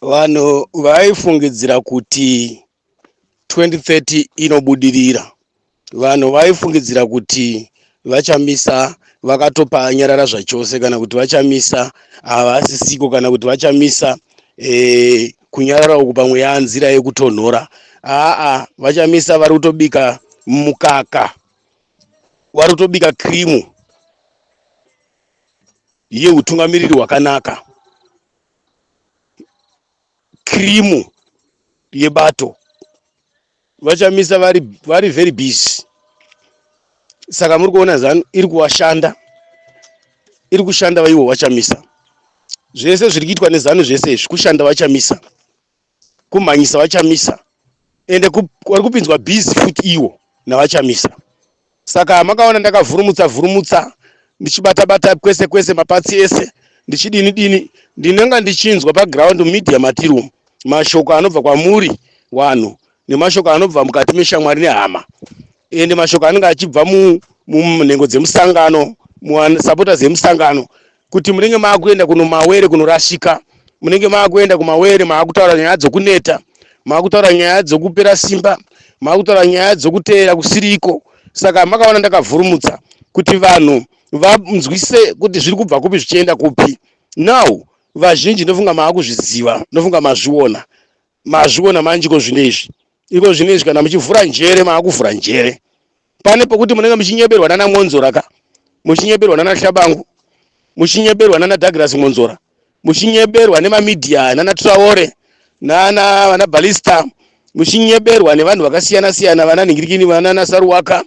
Vanhu vaifungidzira kuti 2030 inobudirira. Vanhu vaifungidzira kuti VaChamisa vakatopa nyarara zvachose, kana kuti VaChamisa havasisiko, kana kuti VaChamisa kunyarara uku pamwe yaanzira yekutonhora. Aa, VaChamisa vari kutobika mukaka, vari kutobika kirimu yeutungamiriri hwakanaka, kirimu yebato. VaChamisa vari very busy. Saka muri kuona ZANU iri kuvashanda, iri kushanda vaivo VaChamisa. Zvese zviri kuitwa neZANU, zvese izvi kushanda VaChamisa, kumhanyisa VaChamisa, ende vari kupinzwa busy futi iwo naVaChamisa. Saka makaona ndakavhurumutsa vhurumutsa, ndichibata bata kwese kwese, mapatsi ese, ndichidini dini. Ndinenge ndichinzwa paground, media matiri umu, mashoko anobva kwamuri vanhu nemashoko anobva mukati meshamwari nehama, ende mashoko anenge achibva munhengo dzemusangano, musupporters emusangano, kuti munenge maakuenda kunomawere kunorashika, munenge maakuenda kumawere, maakutaura nyaya dzokuneta, maakutaura nyaya dzokupera simba, maakutaura nyaya dzokuteera kusiriko. Saka makaona ndakavhurumutsa kuti vanhu vanzwise kuti zviri kubva kupi zvichienda kupi. Now vazhinji ndofunga maakuzviziva, ndofunga mazviona, mazviona manje. Iko zvino izvi, iko zvino izvi, kana muchivhura njere, maakuvhura njere. Pane pokuti munenge muchinyeberwa nana Mwonzora ka, muchinyeberwa nana Tshabangu, muchinyeberwa nana Douglas Mwonzora, muchinyeberwa nemamedia, nana Traore, nana vana Balista, muchinyeberwa nevanhu vakasiyana siyana, vana Nhingirikini, vana Nasaruwaka,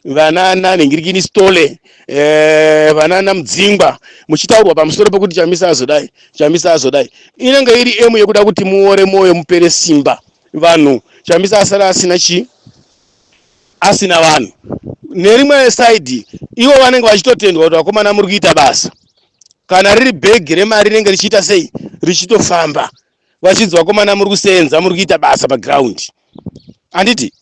vana naNhingirikini Stole, vana naMudzingwa, muchitaurwa pamusoro pekuti Chamisa azodai, Chamisa azodai. Inenge iri emu yekuda kuti muore mwoyo, mupere simba vanhu. Chamisa asara asina chii, asina vanhu. Nerimwe side, ivo vanenge vachitotendwa kuti vakomana muri kuita basa. Kana riri bhegi remari rinenge richiita sei, richitofamba, vachinzi vakomana muri kusenza, muri kuita basa paground. Handiti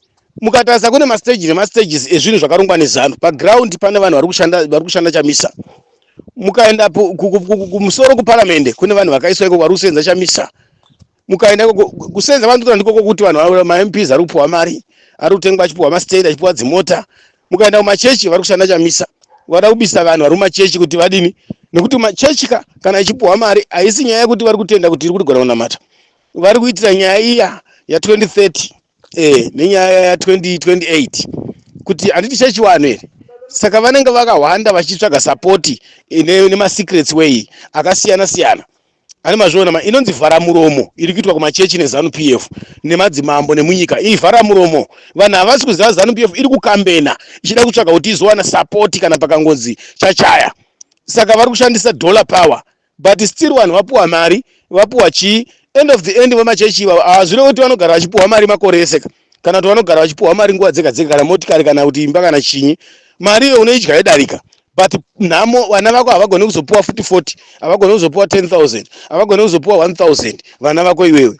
mukatarisa kune mastages nemastages ezvinhu zvakarongwa neZANU paground? Pane vanhu vari kushanda, vari kushanda Chamisa. Mukaenda kumusoro kuparamende, kune vanhu vakaiswa iko vari kusenza Chamisa. Mukaenda kusenza vanhu ndiko kokuti vanhu, maMPs ari kupiwa mari, ari kutengwa, achipiwa mastand, achipiwa dzimota. Mukaenda kumachechi, vari kushanda Chamisa. Vada kubisa vanhu vari mumachechi kuti vadini, nekuti machechi ka kana ichipiwa mari, haisi nyaya yekuti vari kutenda kuti iri kutigona kunamata. Vari kuitira nyaya iya ya2030 nenyaya ya2028, kuti handiti chechi vanhu here? Saka vanenge vakahwanda vachitsvaga support nemasecrets way akasiyana siyana. Ane mazviona ma inonzi vhara muromo iri kuitwa kumachechi neZANU PF nemadzimambo nemunyika. Iyi vhara muromo, vanhu havasi kuziva ZANU PF iri kukambena ichida kutsvaga kuti izowana support kana pakangonzi chachaya. Saka vari kushandisa dollar power, but still vanhu vapuwa mari, vapuwa chii, end of the end vemachechi ivavo hazvirevi kuti vanogara vachipuwa mari makore ese, kana kuti vanogara vachipuwa mari nguva dzega dzega, kana motikari, kana kuti imba, kana chinyi. Mari iyo unoidya yedarika, but nhamo, vana vako havagoni kuzopuwa futi 40, havagoni kuzopuwa 10,000, havagoni kuzopuwa 1000 vana vako iwewe.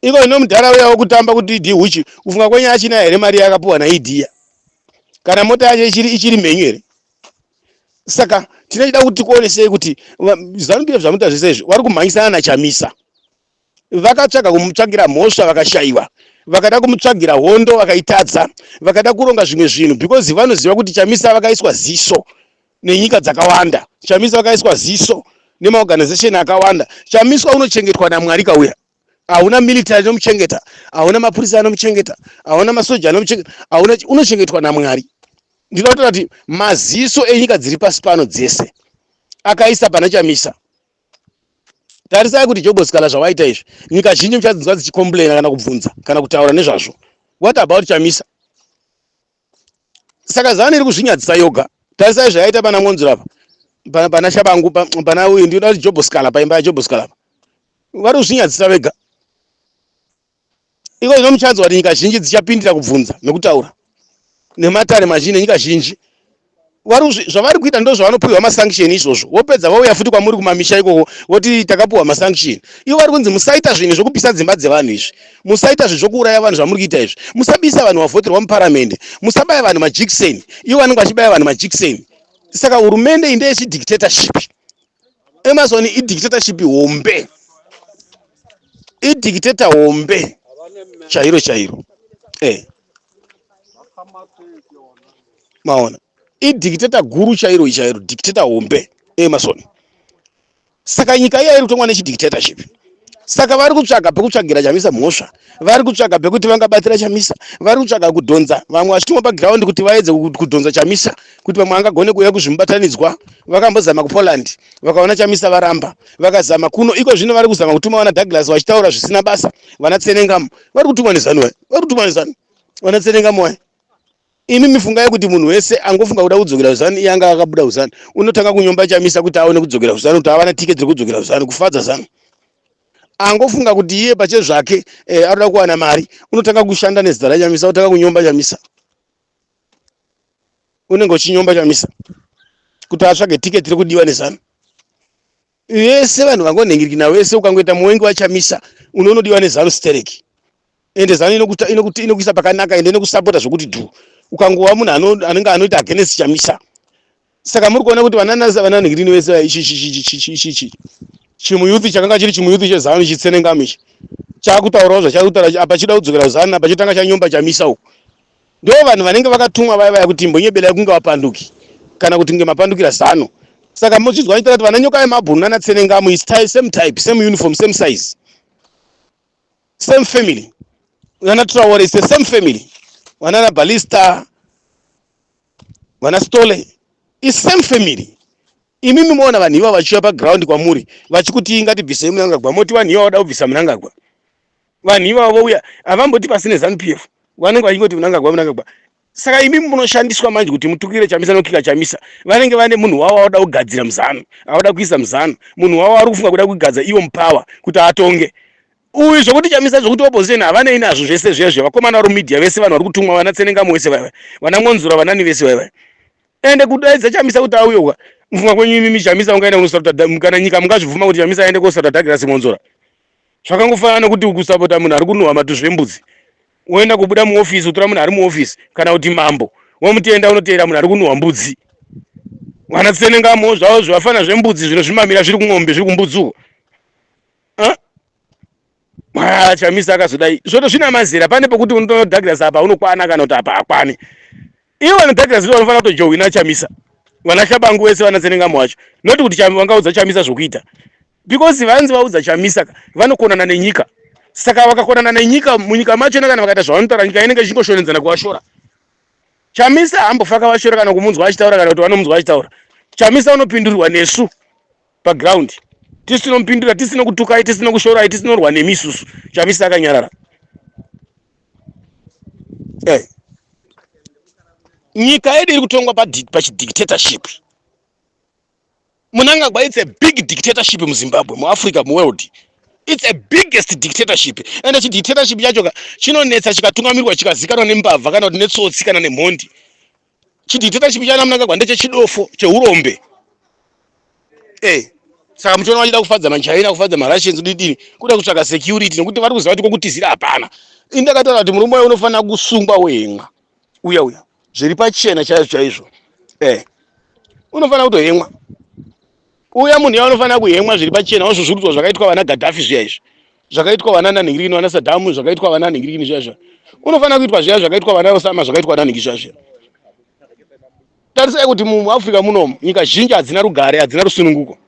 Iko ino mudhara uya wokutamba kuti ED huchi, kufunga kwenyu achina here mari yakapuwa naED? Kana mota yacho ichiri mhenyu here? Saka tinochida kuti tikuonesei kuti ZANU PF zvamuita zvese izvi, vari kumhanyisana naChamisa. Vakatsvaga kumutsvagira mhosva, vakashayiwa. Vakada kumutsvagira hondo, vakaitadza. Vakada kuronga zvimwe zvinhu because vanoziva kuti Chamisa vakaiswa ziso nenyika dzakawanda, Chamisa vakaiswa ziso nemaorganization akawanda. Chamiswa unochengetwa naMwari kauya. Hauna military inomuchengeta, hauna mapurisa anomuchengeta, hauna masoja anomuchengeta, hauna. Unochengetwa naMwari. Ndinoda kutaura kuti maziso enyika dziri pasi pano dzese akaisa pana Chamisa. Tarisai kuti Job Sikhala zvawaita izvi, nyika zhinji muchadzinzwa dzichicomplaina kana kubvunza kana kutaura nezvazvo. What about Chamisa? Saka ZANU iri kuzvinyadzisa yoga. Tarisai zvayaita pana Mwonzora apa, pana Tshabangu, pana uyu, ndinoda kuti Job Sikhala, paimba yaJob Sikhala apa. Vari kuzvinyadzisa vega. Iko zvino muchanzwa kuti nyika zhinji dzichapindira kubvunza nekutaura nematare mazhinji nenyika zhinji. Zvavari kuita ndo zvavanopiwa masanction izvozvo. Wopedza vauya futi kwamuri kumamisha ikoko, voti takapiwa masanction. Ivo vari kunzi musaita zvinhu zvokupisa dzimba dzevanhu izvi, musaita zvinhu zvokuuraya vanhu zvamuri kuita izvi, musabisa vanhu vavhoterwa muparamende, musabaya vanhu majikiseni. Ivo vanenge vachibaya vanhu majikiseni. Saka hurumende iyi ndeyechidictatorship. Emerson idictatorship hombe, idictator hombe chairo chairo. Eh, maona, idictator guru chairo chairo, dictator hombe Emerson. Saka nyika iya iri kutongwa nechidictatorship. Saka vari kutsvaga pekutsvagira Chamisa mhosva, vari kutsvaga pekuti vangabatira Chamisa, vari kutsvaga kudhonza vamwe vachitumwa paground kuti vaedze kudhonza Chamisa kuti vamwe angagone kuuya kuzvimubatanidzwa. Vakambozama kuPoland vakaona Chamisa varamba, vakazama kuno iko zvino vari kuzama kutuma vana Douglas vachitaura zvisina basa, vana Tsenengamu vari kutumwa neZanu, vari kutumwa neZanu vana Tsenengamu vaya. Imi mifungai kuti munhu wese angofunga kuda kudzokera kuZanu iye anga akabuda kuZanu unotanga kunyomba Chamisa kuti aone kudzokera kuZanu, kuti awana tiketi rekudzokera kuZanu, kufadza Zanu. Angofunga kuti iye pachezvake arikuda kuwana mari, unotanga kushanda nezita raChamisa, otanga kunyomba Chamisa. Unenge uchinyomba Chamisa kuti atsvage tiketi rekudiwa neZanu. Vese vanhu vangonhingirikina vese, ukangoita muwengi waChamisa unonodiwa neZanu stereki. Ende Zanu inokuisa pakanaka, ende inokusapota zvokuti dhu. Ukangova munhu anenge anoita against Chamisa. Saka muri kuona kuti vananasa vananhingirini vese ichi ichi ichi ichi ichi ichi chimuyuthi chakanga chiri chimuyuthi cheZanu chitsenengamo ichi chakutaurawo zvachakutaura apa, chida kudzokera kuZanu apa, chotanga chanyomba Chamisa uku. Ndo vanhu vanenge vakatumwa vaya vaya kuti imbonyeberai kunge vapanduki kana kuti kunge mapandukira Zanu. Saka muchinzwa vachitaura kuti vana nyoka yemabhunu nana Tsenengamu is type, same type, same uniform, same size, same family. Vana Traore is the same family, vana Balista, vana Stole is same family. Imimi moona vanhu ivavo vachiuya paground kwamuri vachikuti ngatibvisei Mnangagwa, moti vanhu ivavo vada kubvisa Mnangagwa. Vanhu ivavo vouya havamboti pasine ZANU PF, vanenge vachingoti Mnangagwa, Mnangagwa. Saka imimi munoshandiswa manje kuti mutukire Chamisa nokika Chamisa. Vanenge vane munhu wavo vauda kugadzira muZANU, avada kuisa muZANU, munhu wavo ari kufunga kuda kugadza ivo mupower kuti atonge uyu. Zvokuti Chamisa, zvokuti opposition havanei nazvo zvese zviya zviya. Vakomana vari mumedia vese, vanhu vari kutumwa, vana Tsenengamu vese vaiva, vana Mwonzura, vanani vese vaiva. Ende kudaidza Chamisa kuti auye uka mufunga kwenyu imimi, Chamisa ungaenda kunosapota kana nyika? Mungazvibvuma kuti Chamisa aende kosapota Douglas Mwonzora? Zvakangofanana nekuti kusapota munhu ari kunuhwa matuzvi embudzi, woenda kubuda muofisi utora munhu ari muofisi kana kuti mambo, womutenda unoteera munhu ari kunuhwa mbudzi. Vana Tsenengamo zvavo zvavafana zvembudzi zvinozvimamira zviri kumombe, zviri kumbudzi uko. Chamisa akazodai zvoto zvina mazera, pane pekuti unotoona Douglas apa unokwana kana kuti apa hakwani. Ivo vana Douglas ndivo vanofanira kutojohwina Chamisa, vana Shabangu vese, vana Tsenengamo vacho, not kuti vangaudza Chamisa zvokuita, because vanzi vaudza Chamisa vanokonana nenyika. Saka vakakonana nenyika, munyika machona kana vakaita zvavanotaura, nyika inenge ichingoshonedzana kuvashora. Chamisa haambofa akavashora kana kumunzwa achitaura kana kuti vanomunzwa achitaura. Chamisa unopindurirwa nesu paground, tisi tinomupindura, tisino kutukai, tisino kushorai, tisinorwa nemi isusu. Chamisa akanyarara. Nyika yedu iri kutongwa pachidictatorship. Mnangagwa, it's a big dictatorship muZimbabwe, muAfrica, muworld. It's a biggest dictatorship, and chidictatorship chacho chinonetsa chikatungamirwa, chikazikanwa nembavha kana kuti netsotsi kana nemhondi. Chidictatorship chana Mnangagwa ndechechidofo, cheurombe. Saka muchiona vachida kufadza maChina, kufadza maRussians, didini, kuda kutsvaga security, nekuti vari kuziva kuti kwokutizira hapana. Ini ndakataura kuti murume uyo unofanira kusungwa wohemwa uya uya, zviri pachena chaizvo chaizvo. Unofanira kutohemwa uya munhu ya, unofanira kuhemwa zviri pachena, wazvozvurudzwa zvakaitwa vana Gaddafi zviya izvi, zvakaitwa vana nanhingirikini, vana Saddam, zvakaitwa vana nhingirikini zviya zviya. Unofanira kuitwa zviya zvakaitwa vana Osama, zvakaitwa vana nhingi zviya zviya. Tarisai kuti muAfrica munomu nyika zhinji hadzina rugare, hadzina rusununguko.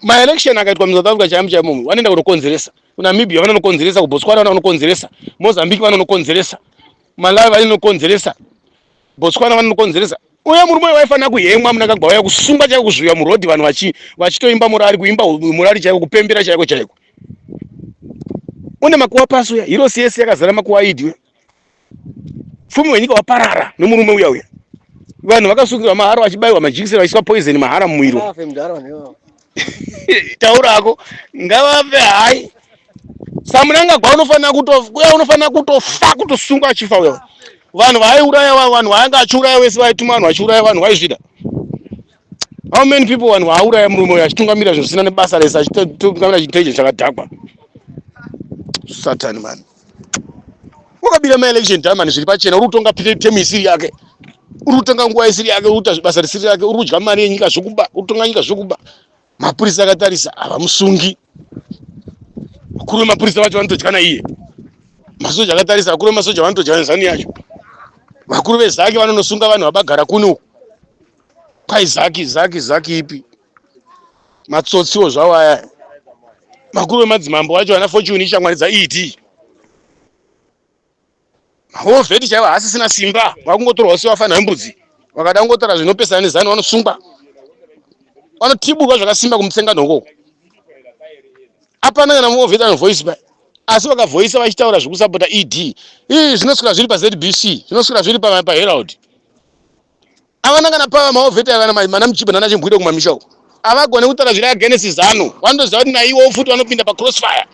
Maelection akaitwa muSouth Africa chaimo chaimo, vanoenda kunokonzeresa. KuNamibia vanonokonzeresa, kuBotswana vanonokonzeresa, Mozambique vanonokonzeresa, Malawi vanonokonzeresa, Botswana vanonokonzeresa. Uye murume uyu waifanira kuhemwa, Mnangagwa uya, kusungwa chaiko, kuzviya murodhi, vanhu vachitoimba murari, kuimba murari chaiko, kupembera chaiko chaiko. Une makuwa pasi uya, hirosi yese yakazara makuwa aidi. Pfumi hwenyika waparara nomurume uya uya. Vanhu vakasungirwa mahara, vachibayiwa majikiseni, vachiiswa poison mahara mumuviri. Taurako, ngavafe hai. SaMnangagwa unofanira kutofa, unofanira kutofa, kutosungwa achifa uya. Vanhu vaaiuraya, vanhu vaanga achiuraya vese, vaituma vanhu vachiuraya vanhu, vaizvida. How many people vanhu vaauraya murume uyu achitungamira zvinhu zvisina nebasa rese, achitungamira chintelligence chakadhakwa? Satan man. Wakabira maelection diamond zviri pachena, uri kutonga temu isiri yake. Uri kutonga nguva isiri yake, uri kuita basa risiri yake, uri kudya mari yenyika zvokuba, uri kutonga nyika zvokuba. Mapurisa akatarisa, havamusungi. Vakuru vemapurisa vacho vanotodya naiye. Masoja akatarisa, vakuru vemasoja vanotodya nezanu yacho. Vakuru vezaki vanonosunga vanhu vabagara kuni uku. Kwai zaki zaki zaki ipi? Matsotsiwo zvawo aya. Vakuru vemadzimambo vacho vana Fortune ishamwari dzaED. Mahovheti chaivo haasisina simba, vakungotorwa sevafanha vembudzi. Vakada kungotaura zvinopesana nezanu vanosungwa, vanotiburwa zvakasimba kumutsenga nhoko. Hapana kana muhovheti anovhoisi pa, asi vakavhoisa vachitaura zvekusapota ED, ii zvinoswera zviri paZBC, zvinoswera zviri paHerald. Havana kana pava mahovheti aya, kana mana Muchiba nana Chimbwido kumamisha uko. Havagone kutaura zviri against ZANU, vanotoziva kuti naiwo futi vanopinda pacrossfire.